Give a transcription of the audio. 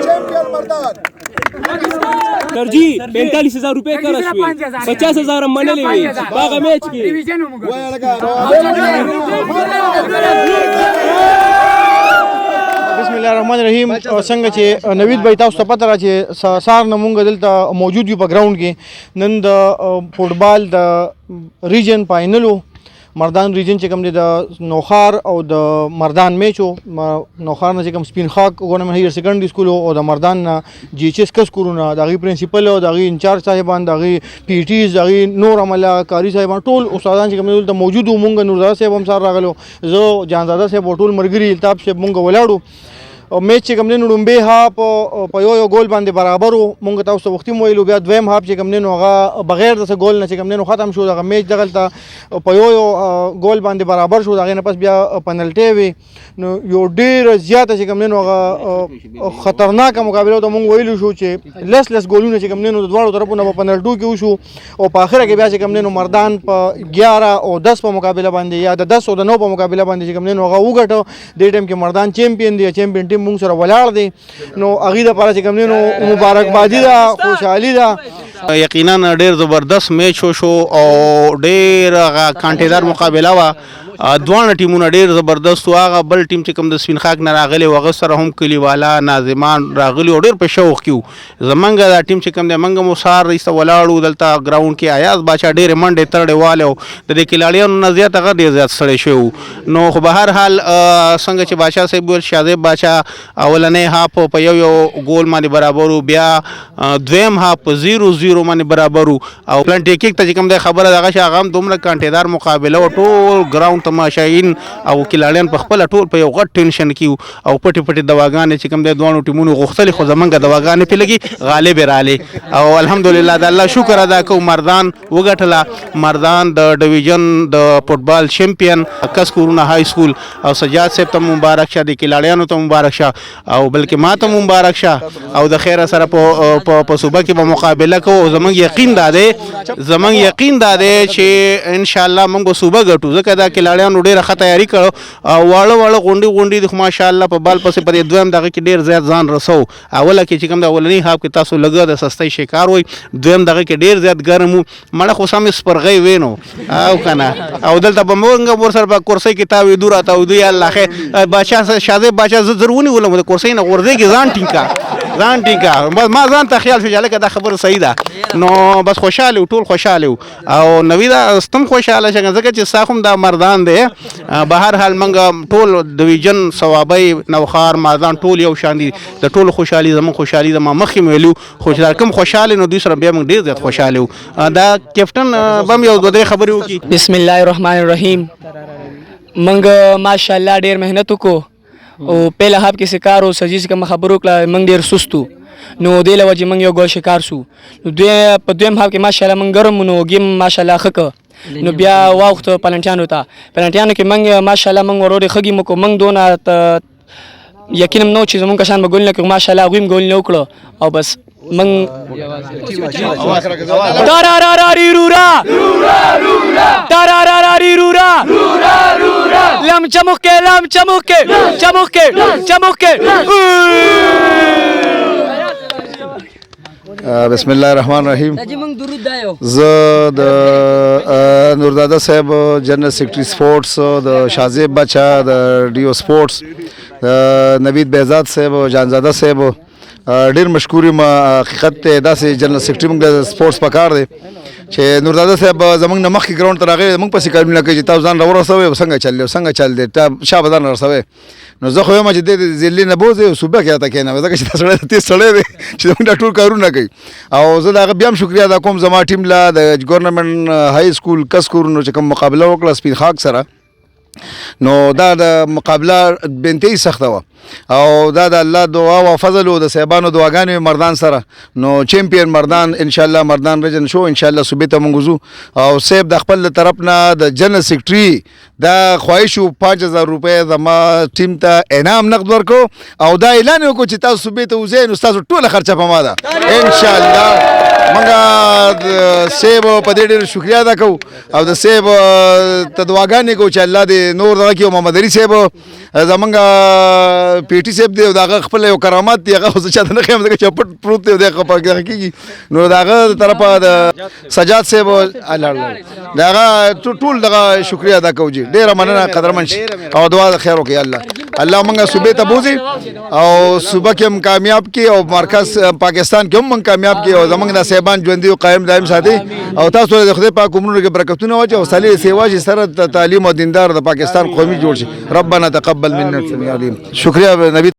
Champion Mardan. Sir जी 45,000 रुपए का रशवे 50,000 मनले وي باغه میچ کې. بسم الله الرحمن الرحیم. څنګه چې نوید بھائی تاسو ته پته را چې سار نه مونږ دلته موجود یو په ګراوند کې. نن د فوټبال د ریجن فاینلو مردان ریجن چې کوم دی د نوخار او د مردان میچو، نوخار نه چې کوم سپین خاک ګورنمنټ هایر سیکنډري سکول او د مردان نه جی ایچ اس کس کورونه، د هغې پرنسپل او د هغې انچارج صاحبان، د هغې پی ټیز، د هغې نور عمله کاري صاحبان، ټول استادان چې کوم دلته موجود وو. مونږ نورزاده صاحب هم سره راغلو، زه جانزاده صاحب او ټول ملګري الطاف صاحب مونږ ولاړو. او میچ چې کوم دی نو لومبی هاف په یو یو ګول باندې برابر و، مونږ تاسو ته وختي ویلو. بیا دویم هاف چې کوم دی نو هغه بغیر د څه ګول نه چې کوم دی نو ختم شو. دغه میچ دغلته په یو یو ګول باندې برابر شو. د هغې نه پس بیا پنلټۍ وې، نو یو ډېره زیاته چې کوم دی نو هغه خطرناکه مقابله ته مونږ ویلو شو چې لس لس ګولونه چې کوم دی نو د دواړو طرفونو په پنلټو کې وشو. او په آخره کې بیا چې کوم دی نو مردان په 11 او 10 په مقابله باندې یا د 10 او د 9 په مقابله باندې چې کوم دی نو هغه وګټه. دې ټیم کې مردان چمپین دی، چمپین ټیم مونږ سره ولاړ دی، نو هغې دپاره چې کوم دی نو مبارکبادي ده، خوشحالي ده. یقینا ډېر زبردست میچ وشو او ډېر هغه کانټېدار مقابله وه. دواړه ټیمونه ډېر زبردست وو. هغه بل ټیم چې کوم د سپین خاک نه راغلی و هغه سره هم کلیوالا ناظمان راغلي او ډېر په شوق کې وو. زمونږ دا ټیم چې کوم دی موږ مو سهار ایسته ولاړو دلته ګراوند کې، ایاز باچا ډېرې منډې ترړې والې او د دې کلاړیانو نه زیات هغه ډېر زیات ستړی شوی وو. نو خو به هر حال څنګه چې باچا صاحب وویل، شاهزیب باچا اولنی هاف په یو یو ګول باندې برابر و، بیا دویم هاف په 0-0 باندې برابر و. او پلنټي کیک ته چې کوم دی خبره دغه شي، هغه هم دومره کانټېدار مقابله وه، ټول ګراوند تماشاین او کلاړیان په خپله ټول په یو غټ ټینشن کې وو او پټې پټې دواګانې چې کوم دی دواړو ټیمونو غوښتلې، خو زمونږ دواګانې پې لګي غالبې رالې. او الحمدلله د الله شکر ادا کوو مردان وګټله. مردان د ډویژن د فوټبال چمپین کس کورونه های سکول. او سجاد صاحب ته مبارک شه، د کلاړیانو ته مبارک شه، او بلکې ما ته مبارک شه. او د خیره سره په صوبه کې به مقابله کوو. زمونږ یقین دا دی، زمونږ یقین دا دی چې انشاءالله موږ به صوبه ګټو، ځکه دا کلاړیانو ډېره ښه تیاري کړو او واړه واړه غونډې غونډې دي، خو ماشاءالله په بال پسې په دې دویم دغه کې ډېر زیات ځان رسو. اوله کې چې کوم د اولني هاف کې تاسو لږه د سستۍ شکار وئ، دویم دغه کې ډېر زیات ګرم وو، مړه خو سمې سپرغۍ وې نو او که نه. او دلته به موږ ورسره په کرسۍ کې تاوېدو راتاوېدو، یا الله خیر. باچا شاهزیب باچا زه زر ونیولم، د کرسۍ نه غورځېږي، ځان ټینګ کړه، ځان ټینګ کړه. بس ما ځان ته خیال شو چې هلکه دا خبره صحیح ده. نو بس خوشحاله یو، ټول خوشحاله یو. او نویده ستم خوشحاله شه، ځکه چې ستا هم دا مردان دی. به هر حال موږ ټول ډویژن صوابۍ نوښار مردان ټول یو شان دي، د ټولو خوشحالي زموږ خوشحالي ده. ما مخکې مې ویلي خو چې دا کوم خوشحاله نو دوی سره بیا موږ ډېر زیات خوشحاله یو. دا کیپټن به هم یو دوه درې خبرې وکړي. بسم الله الرحمن الرحیم. موږ ماشاءالله ډېر محنت وکړو او پهله هاف کې سکار او سجیز کوم خبرو کړه، موږ ډېر سست وو، نو دې له وجې موږ یو ګول شکار سو. نو په دویم هاف کې ماشاءالله موږ ګرم نو ګیم ماشاءالله ښه کړ. نو بیا واوښته پلنټیانو ته، پلنټیانو کې موږ ماشاءالله موږ ورور ښه ګیم وکړو. موږ دونه یقین هم نه و چې زموږ کسان به ګول نه کړي، ماشاءالله هغوی هم ګول نه وکړو. او بس موږ تاراراراري رورا تاراراراري رورا لم چمکے لم چمکے چمکے چمکے. بسم الله الرحمن الرحیم. زه د نورداده صاحب جنرال سیکرټري سپورټس، د شاهزیب بچا د ډیو سپورټس، د نوید بهزاد صاحب، جانزاده صاحب ډیر مشکور یم. حقیقت ته داسې جنرال سیکرټري موږ د سپورټس پکار دی چې نورداده صاحب زمونږ نه مخکې ګراوند ته راغی، موږ پسې کارونه کوي چې تاسو ځان راورسوئ، څنګه چل دی، څنګه چل دی، تا شا به ځان رسوئ. نو زه خو یم چې دې ضلعې نه بوځئ او صوبه کې راته کښېنوئ، ځکه چې دا سړی تېز سړی دی چې زموږ دا ټول کارونه کوي. او زه د هغه بیا هم شکریه ادا کوم زما ټیم له د ګورنمنټ های سکول کس کورونو چې کوم مقابله وکړه سپین خاک سره، نو دا د مقابله بنتي سخته وه او دا د الله دعا او فضل او د صاحبانو دعاګانې مردان سره، نو چمپین مردان ان شاء الله مردان رجن شو ان شاء الله صوبې ته مونږ ځو. او صاحب د خپل طرف نه د جنرال سیکرټري دا خواهش و 5000 روپۍ زما ټیم ته انعام نقد ورکو او دا اعلان وکړو چې تاسو صوبې ته وځئ نو ستاسو ټوله خرچه په ما ده ان شاء الله. موږ صاحب په دې ډېر شکریا ادا کوو او د صاحب ته دعاګانې کوو چې الله دې نور دغه کې. محمد علي صاحب زمونږ پیټي صاحب دی او د هغه خپل یو کرامات دی، هغه خو زه چاته نه ښیم ځکه چې پټ پروت دی او دی هغه په دغه کېږي. نو د هغه طرفه د سجاد صاحب الله د هغه ټول دغه شکریا ادا کوو جی. ډېره مننه، قدرمن شي او دعا د خیر وکړي. الله الله موږ صوبې ته بوځي او صوبه کې هم کامیاب کړي او مرکز پاکستان کې هم موږ کامیاب کړي او زمونږ د صاحبان ژوندي او قایم دایم ساتي او تاسو د خدای پاک عمرونو کې برکتونه واچوي او صالح سیوا شي سره تعلیم او دیندار د پاکستان قومي جوړ شي. ربنا تقبل منا السميع العليم. شکریہ نبی.